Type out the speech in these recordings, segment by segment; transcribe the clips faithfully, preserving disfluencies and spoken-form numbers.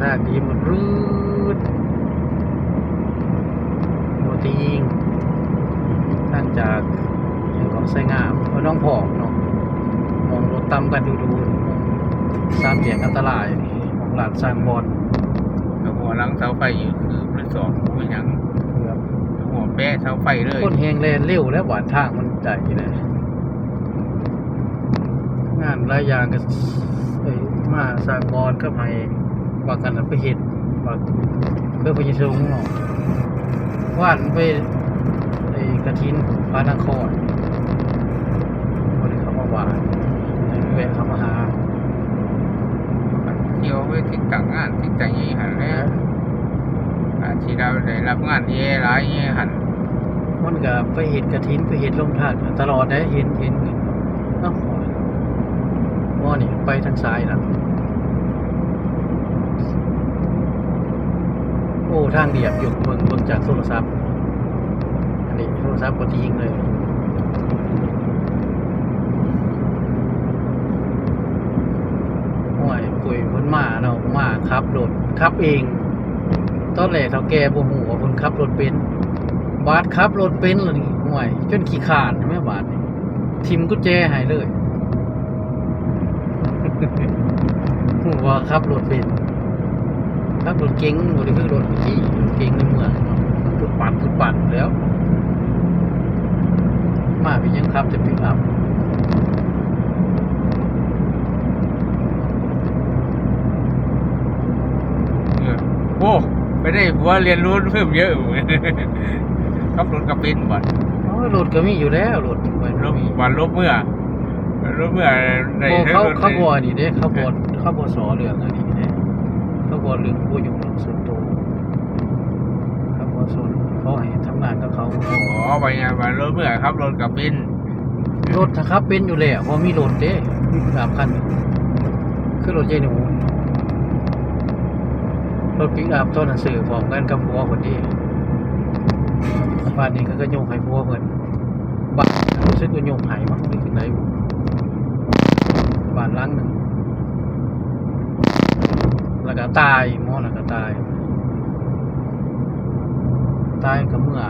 ทางดีหมดรืด หมดที่ยิง ทางจากเมืองของไชยงาม ไปหนองพอกเนาะ หม่องรถต่ำกันดูๆ หม่องสามแยกอันตราย หม่องลาดสร้างบอน กับหัวหลังเสาไฟอยู่คือมันสองเป็นหยัง เกือบ หัวแปะเสาไฟเลย คนแฮงแล่นเร็วแล้วบาดทางมันใหญ่เลย งานหลายอย่างก็ เอ้ย มาสร้างบอนก็ให้ว่ากันน่ะไปเฮ็ด ว่าเพื่อไปเฮ็ดส่งเนาะ ว่านไป ไอ้กฐินพระนคร บ่ได้เข้ามาบ้าน แวะเข้ามาหา เที่ยวไปติดต่างงานติดต่างยี่หันแหล้ว อาจสิได้รับงานเยอะหลายเยอะหัน มันก็ไปเฮ็ดกฐิน ไปเฮ็ดโรงทานตลอดได้ เห็น เห็น เอ้า หม้อนี่ไปทางซ้ายละ โอ้ ทางเรียบอยู่ เบิ่ง เบิ่งจากโทรศัพท์ อันนี้โทรศัพท์บ่ได้ยิงเลย ห้วย ปุ้ยเพิ่นมาเนาะ มาขับรถ ขับเอง ตอนแรกเฒ่าแก่บ่ฮู้ว่าเพิ่นขับรถเป็น บาดขับรถเป็นแล้วนี่ ห้วย จนขี้คร้านแม่นบาดนี่ ถิ่มกุญแจให้เลย ฮู้ว่าขับรถเป็น ขับรถเก๋งบ่ได้คือรถขี่ รถเก๋งในเมืองเนาะ มันปุ๊ดปัดปุ๊ดปัดแล้ว มาเป็นหยังขับแต่ปิกอัพ เนี่ย โอ้ ไปได้ผัวเรียนรู้เพิ่มเยอะ ขับรถก็เป็นบัด โอ้ย รถก็มีอยู่แล้ว รถ ลบบัดลบเมื่อ ลบเมื่อได้ บ่ เทิง เขา รถ เขาบ่นี่เด้ เขาบ่ เขาบ่สอเรื่องอันนี้เด้ เขาบ่เรื่องผู้อยู่เรื่องส่วนตัว เขาบ่สน เขาให้ทำงานกับเขา อ๋อ ไปไงบัดลบเมื่อขับรถก็เป็น รถถ้าขับเป็นอยู่แล้ว บ่มีรถเด้ มีปิกอัพคันหนึ่ง คือรถยายหนู รถปิกอัพตอนนั้นซื้อพร้อมกันกับผัวเพิ่นเด้ บาดนี้เขาก็ยกให้ผัวเพิ่น บาดรู้สึกว่ายกให้มั้ง หรือจั่งใดบุ บ้านหลังหนึ่ง แล้วก็ตาย หมอแล้วก็ตาย ตายก็เมื่อ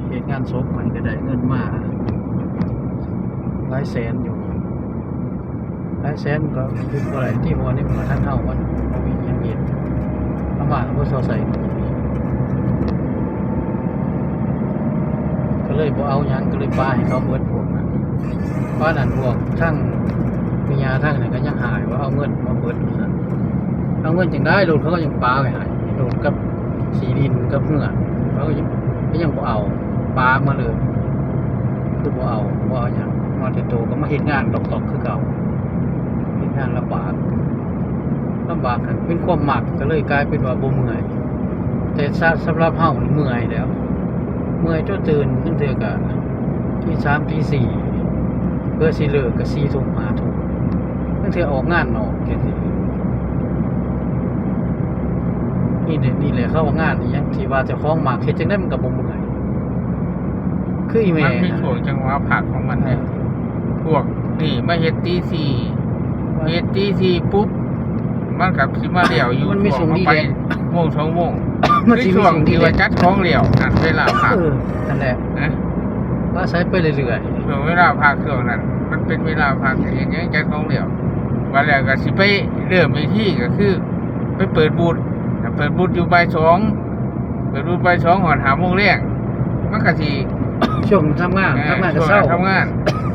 เฮ็ดงานศพ มันก็ได้เงินมาหลายแสนอยู่ หลายแสนก็คือบ่ได้ที่ เพราะว่าในเมื่อทางเฮามันบ่มีหยังเฮ็ด เอามาก็บ่ซอใส่ ก็เลยบ่เอาหยัง ก็เลยปาให้เขาเบิดพวกนั้น ปานั้นพวกทั้งแม่ย่าทั้งนั้นก็ยังหายว่าเอาเงินมาเบิดว่าซั่น เอาเงินจั่งใด๋ รถเขาก็ยังปาไว้ให้ รถกับที่ดินกับเฮือน เขาก็ยัง ก็ยังบ่เอา ปามาเลย คือบ่เอา บ่เอาหยัง มาแต่โตก็มาเฮ็ดงานตอกๆ คือเก่า เฮ็ดงานลำบาก ลำบาก เป็นความมัก ก็เลยกลายเป็นว่าบ่เมื่อย แต่สำ สำหรับเฮานี่เมื่อยแล้ว เมื่อยจนตื่น ลางเทื่อก็ตีสาม ตีสี่ เพื่อสิเลิกก็สี่ทุ่ม ห้าทุ่ม ลางเทื่อออกงานนอกจั่งซี้ นี่แหละ นี่แหละเขาว่างานอิหยังที่ว่าเจ้าของมัก เฮ็ดจั่งใด๋มันก็บ่เมื่อย คืออีแม่ มันมีช่วงจังหวะพักของมันเนี่ย พวกนี่มาเฮ็ดตีสี่ เฮ็ดตีสี่ปุ๊บ มันก็สิมาแล้วอยู่ มันมีช่วง พวก ดี ไป แหละ โมง สองโมง มันสิ คือ มี ช่วง ช่วงดี ที่ แห ว่า ละ จัดของแล้วนั่นเวลาพัก เออ นั่นแหละ นะ อาศัยไปเรื่อยๆ ช่วงเวลาพักช่วงนั้น มันเป็นเวลาพักเฮ็ดหยังจัดของแล้ว วันแล้วก็สิไปเริ่มอีกทีก็คือ ไปเปิดบูธ เปิดบูธอยู่บ่ายสอง เปิดบูธบ่ายสองฮอดห้าโมงแลง มันก็สิ ช่วงทำงาน เออ ทำงานก็ ช่วง เซา ทำงาน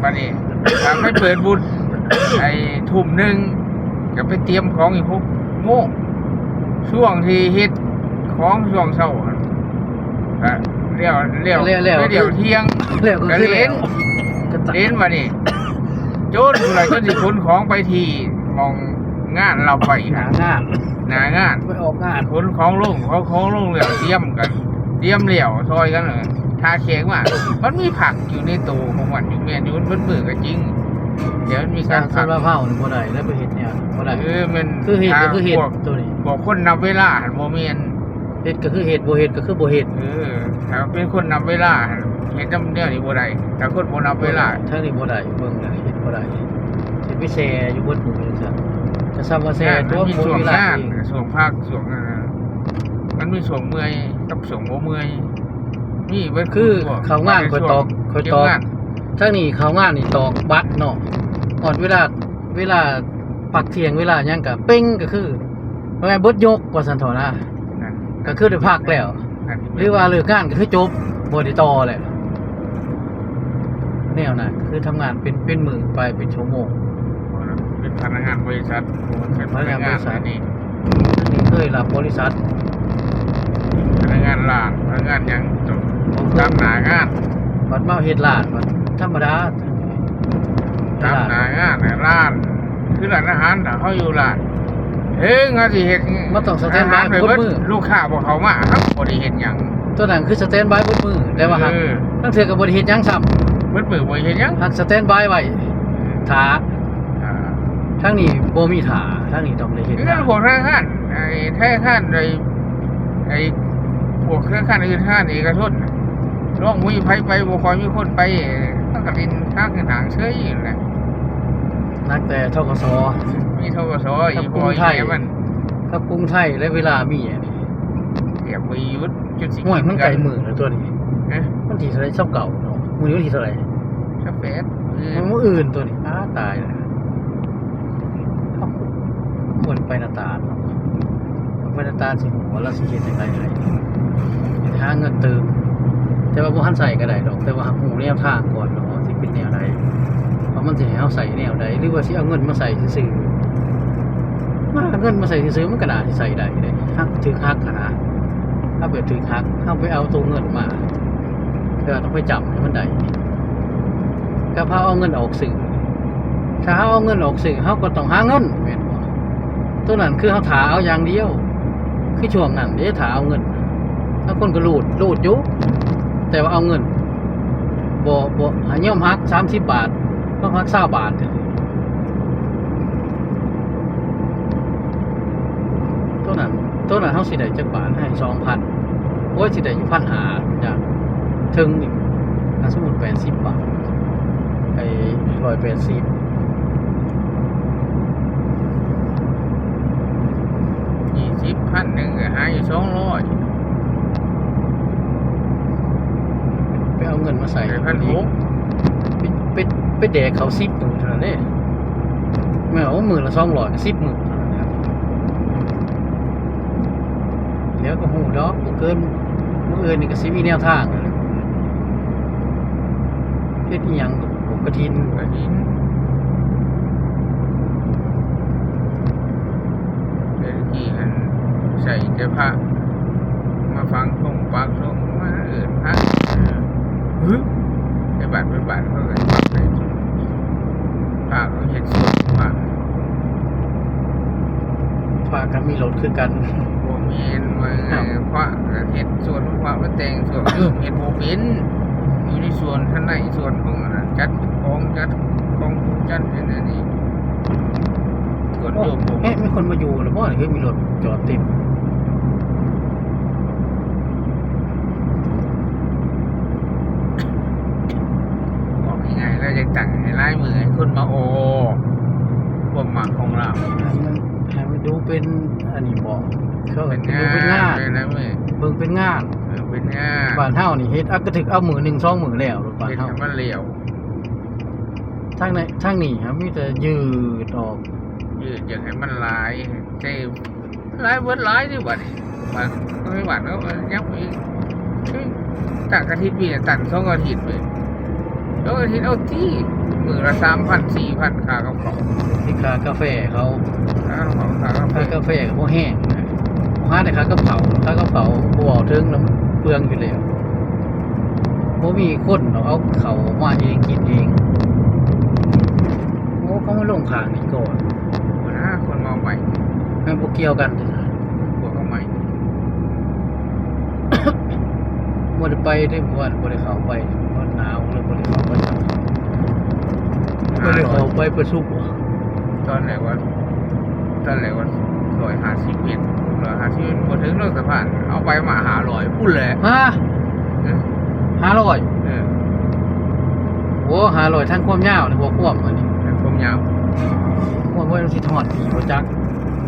บัดนี้ ถ้าไปเปิดบูธ ไอ้ทุ่มหนึ่ง ก็ไปเตรียมของอีกหกโมง ช่วงที่เฮ็ดของช่วงเช้าหั่น ก็แล้ว แล้ว แล้ว ไปแล้วเที่ยง แล้วก็ ก็ คือ เล่น แล้วก็ตัด เล่นบัดนี้ จนผู้ใดจนสิขนของไปที่หม่องงานเราไป หน้างาน หน้างาน ไปออกงาน ขนของลง เอาของลงแล้วเตรียมกัน เตรียมแล้วซอยกันเลย ถ้าแขกมา มันมีผักอยู่ในโตของมันอยู่ แม่นอยู่ มันเบิดมื้อก็จริง เดี๋ยวมันมีการผัก สำหรับเฮานี่บ่ได้ แล้วไปเฮ็ดเนี่ยบ่ได้ เออ มัน คือเฮ็ดก็คือเฮ็ด พวก ตัวนี้ พวกคนนับเวลาหั่นบ่แม่น เฮ็ดก็คือเฮ็ด บ่เฮ็ดก็คือบ่เฮ็ด เออ ถ้าเป็นคนนับเวลาหั่น เฮ็ดนำแนวนี้บ่ได้ ถ้าคนบ่นับเวลา ทางนี้บ่ได้ เบิ่งนะ เฮ็ดบ่ได้ สิไปแซ่อยู่เบิดมื้อจั่งซั่น ซ้ำมาแซ่ งาน ตั มั วน มี บ่ ช่วง มีเวลา งาน อีก ช่วงพัก ช่วง อ่า มันมีช่วงเมื่อยกับช่วงบ่เมื่อย มีเบิด คือ ช่วง เข้างาน ใน ข่อย ช่วง ตอกข่อย เก็บ ตอก งาน ทั้งนี้เข้างานนี่ตอกบัตรเนาะ ฮอดเวลา เวลาพักเที่ยง เวลาหยังก็เป้ง ก็คือว่าไง เบิดยกว่าซั่นเถาะนะ นั่น ก็คือได้พักแล้ว นั่น หรือว่าเลิกงานก็คือจบ บ่ได้ต่อแล้ว แนวนั้นคือทำงานเป็น เป็นมื้อไป เป็นชั่วโมง เป็นพนักงานบริษัท พนักงานบริษัท นี่ นี่เคยรับบริษัท พนักงานร้าน พนักงานหยังจบตามหน้างาน บัดมาเฮ็ดร้านบัดธรรมดา ตามหน้างานน่ะ ร้าน คือร้านอาหารน่ะ เขาอยู่ร้าน เฮ้ย เขาสิเฮ็ด มันต้องสแตนบาย อาหารไป เบิดมื้อ ลูกค้าบ่เข้ามา เขาบ่ได้เฮ็ดหยัง ตัวนั้นคือสแตนบายเบิดมื้อ แต่ว่าหาก เออ ลางเทื่อก็บ่ได้เฮ็ดหยังซ้ำ เบิดมื้อบ่เฮ็ดหยัง หากสแตนบายไว้ ถ้า อ่า ทั้งนี้บ่มีท่า ทั้งนี้ต้องได้เฮ็ด เรื่องพวกธนาคาร ไอ้ธนาคาร ไอ้ ไอ้พวกธนาคารอื่น ธนาคารเอกชนน่ะ ลองมีไผไป บ่ค่อยมีคนไป มันก็เล่นทางขึ้นทางเฉยอยู่แหละ นักแต่ ธ.ก.ส. มี ธ.ก.ส. กับ อี กรุงไทย พ่ออีแม่มัน กับกรุงไทยและเวลามีอันนี้ เก็บไว้หยุดจุดสิ ห้วยมันไกลมื้อแล้วตัวนี้ เอ๊ะ มันที่เท่าไหร่ ซาวเก้าเนาะ มื้อนี้วันที่เท่าไหร่ ซาวแปด มื้อมื้ออื่นตัวนี้ อ้า ตายแล้ว เอ้า ควรไปหน้าตาดเนาะ ไปหน้าตาดสิฮู้ว่าเราสิเฮ็ดจั่งใด๋ หาเงินเติม แต่ว่าบ่ทันใช้ก็ได้ดอก แต่ว่าฮู้แนวทางก่อนเนาะ ว่าสิเป็นแนวใด๋ ว่ามันสิให้เราใช้แนวใด๋ หรือว่าสิเอาเงินมาใช้ซื่อๆ มาเอาเงินมาใช้ซื่อๆ มันก็น่าสิใช้ได้เด้ หัก ถืกหักหั้นนะ เอาแบบถืกหัก เอาไปเอาตัวเงินมา แต่ว่าต้องไปจำให้มันได้ กับเฮาเอาเงินออกซื้อ ถ้าเฮาเอาเงินออกซื้อ เฮาก็ต้องหาเงิน แม่นบ่ ตัวนั้นคือเฮาถ่าเอาอย่างเดียว คือช่วงนั้นเด้ ถ่าเอาเงิน บางคนก็รูด รูดอยู่ แต่ว่าเอาเงิน บ่ บ่ ให้ยอมหักสามสิบบาท ยอมหักซาวบาท ตัวนั้น ตัวนั้นเฮาสิได้จักบาท ให้สองพัน โอ้ย สิได้อยู่พันห้า จ้ะ ถึงนี่ ถ้าสมมุติแปดสิบบาท ไอ้ร้อยแปดสิบ ยี่สิบ พันหนึ่งก็หาอยู่สองร้อย ไปเอาเงินมาใส่ ได้พันหก ไป ไป ไปแดกเขาสิบมื้อเท่านั้นเด้ แม่นว่ามื้อละสองร้อย ก็สิบมื้อเท่านั้นแหละ เดี๋ยวก็ฮู้ดอก บ่เกิน มื้ออื่นนี่ก็สิมีแนวทางแล้วแหละ เฮ็ดอีหยังก็กฐิน กฐิน แต่กี้หั้นใส่แต่พระ มาฟังทรงปากทรงมาเอิ้นพระ เออ หึ ไปบ้านไปบ้านเขาก็ปักใส่พระเขาเฮ็ดสวนพระ พระก็มีรถคือกัน บ่แม่นว่าไง ครับ พระก็เฮ็ดสวนพระมาแต่งสวน เฮ็ดบ่เป็น อยู่ในสวนข้างในสวนของอันนั้น จัดของ จัดของจัดอันนั้นนี่ สวนโยมผม เอ๊ะ มีคนมาอยู่หรือเปล่า เฮ้ย มีรถจอดเต็ม บอกยังไง เราจะตั้งให้ลายมือให้คนมาโอ ความหมายของเรา ให้มัน ให้มันดูเป็นอันนี้บ่ เขา เป็น ดูเป็นงาน งาน เลยนะเว้ย เบิ่งเป็นงาน เออ เป็นงาน บ้านเฮานี่เฮ็ด อ่ะ ก็ถึกเอามื้อหนึ่งสองมื้อแล้ว บ้าน เฮ็ด เฮา ให้มันเร็ว ทางใน ทางนี้ครับ มีแต่ยืดออก ยืดอยากให้มันหลาย เต็ม หลายเบิดหลายนี่บัดนี้ บาด ไม่บาดแล้วยังมี เฮ้ย ตั้งอาทิตย์มีตั้งสองอาทิตย์เว้ย สองอาทิตย์เอาตี้ มื้อละสามพัน สี่พัน ค่ากับข้าว ที่ค่ากาแฟเขา ค่ากับข้าว ค่ากาแฟ ค่ากาแฟก็บ่แห้งนะ หาแต่ค่ากับข้าว ค่ากับข้าวบ่เว้าถึงแล้ว เปลืองอยู่แล้ว บ่มีคนดอก เอาข้าวมาเองกินเอง โอ้ เขามาลงข้างนี่ก่อน หัวหน้าคนมาใหม่ แม่นบ่เกี่ยวกันติ พวกเขาใหม่ บ่ได้ไปเด้ เมื่อวานบ่ได้เข้าไป มันหนาวเลยบ่ได้เข้าไป หนาว บ่ได้เข้าไปประชุม ตอนแรกว่า ตอนแรกว่าร้อยห้าสิบเมตร ร้อยห้าสิบเมตร บ่ถึงเนาะสะพาน เอาไปมาห้าร้อยพุ้นแหละ ฮะ เออ ห้าร้อย เออ โอ้ ห้าร้อย ทั้งความยาวนี่บ่ควบอันนี้ ทั้งความยาว โอ้ เอาไว้มันสิทอดผีบ่จัก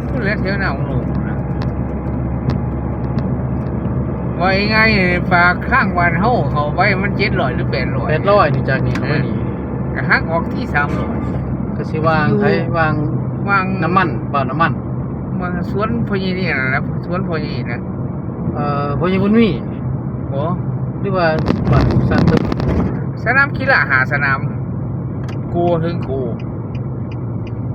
พูดแล้วเที่ยวหน้าของหลวงนะ ว่าง่ายๆ ฝากข้างวันเฮาเขาไว้มันเจ็ดร้อยหรือแปดร้อย แปดร้อยนี่จากนี่เขาไปนี่ ก็หักออกที่สามร้อย ก็สิวาง อยู่ ไผวาง วาง น้ำมัน บ่าน้ำมัน วางสวนพ่อใหญ่นี่นะ สวนพ่อใหญ่นะ เอ่อ พ่อใหญ่บุญมี โอ้ หรือว่าบ้านสร้างตึก สนามกีฬาห้าสนาม โกถึงโก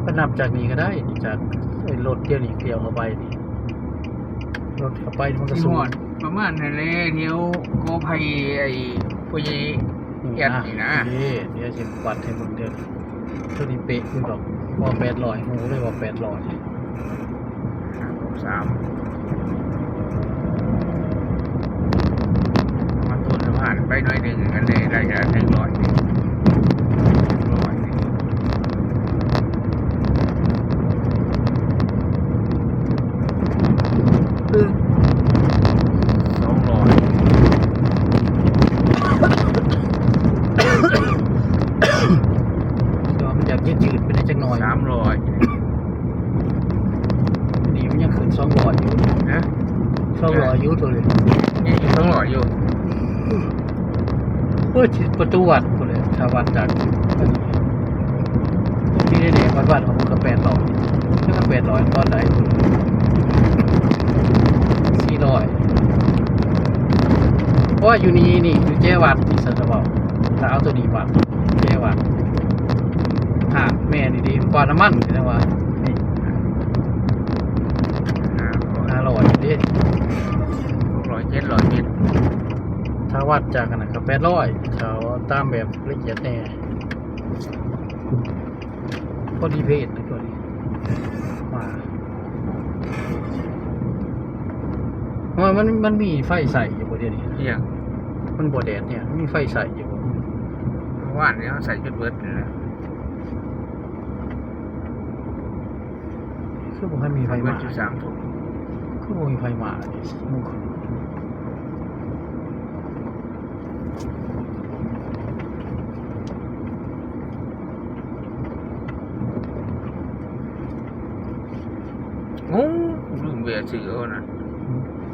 ก็นับจากนี้ก็ได้ จากไอ้รถเที่ยวนี่เที่ยวเข้าไปนี่ รถเข้าไปมันก็ สิ สูง ฮอดประมาณนั้นแหละ เที่ยวกอไผ่ ไอ้พ่อใหญ่ นี่ แอด นะ นี่นะ นี่ เดี๋ยวสิวัดให้เบิ่งเด้อ ตัวนี้เป๊ะอยู่ดอก ว่าแปดร้อย ฮู้เลยว่าแปดร้อย สาม มาต้นสะพานไปหน่อยหนึ่งกันเลย ได้จะหนึ่งร้อย หนึ่งร้อย สองร้อย ก็มันอยากยืดๆไปได้จักหน่อย สามร้อย นี่มันยังขึ้นสองร้อยอยู่ นะ สองร้อยอยู่ตัวเลย นี่สองร้อยอยู่ โอ้ย ประตูวัดพู้นเลย ถ้าวัดจากที่นี่เนี่ยวัดวัดของผมก็แปดร้อย แล้วก็แปดร้อยตอนไหน สี่ร้อย เพราะว่าอยู่นี่นี่ อยู่แจ้วัดนี่สันตะบอก ถ้าเอาตัวนี้วัด แจ้วัด อ่า แม่นี่ดีกว่าน้ำมันนะว่า นี่ ห้าร้อย ห้าร้อยเด้ หกร้อย เจ็ดร้อยเมตร ถ้าวัดจากกันนะครับ แปดร้อย ถ้าเอาตามแบบละเอียดแน่ พอดีเพจนะตัวนี้ มา ว่ามัน มันมีไฟใส่อยู่บ่เดี๋ยวนี้ เอี่ยง มันบ่แดดเนี่ย มีไฟใส่อยู่บ่ เมื่อวานนี้เขาใส่จนเบิดเลยนะ คือบ่ให้มีไฟมา เบิดอยู่สามทุ่ม คือบ่มีไฟมาเลย สี่โมงครึ่ง โอ้ ลืมแวะซื้อเอานะ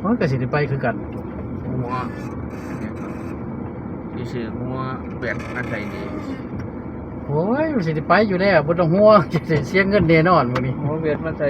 มันก็สิได้ไปคือกัน หัว สิซื้อหัวแบตมาใส่นี่ โอ้ย มันสิได้ไปอยู่แล้ว บ่ต้องห่วง สิเสียเงินแน่นอนมื้อนี้ หัวแบตมาใส่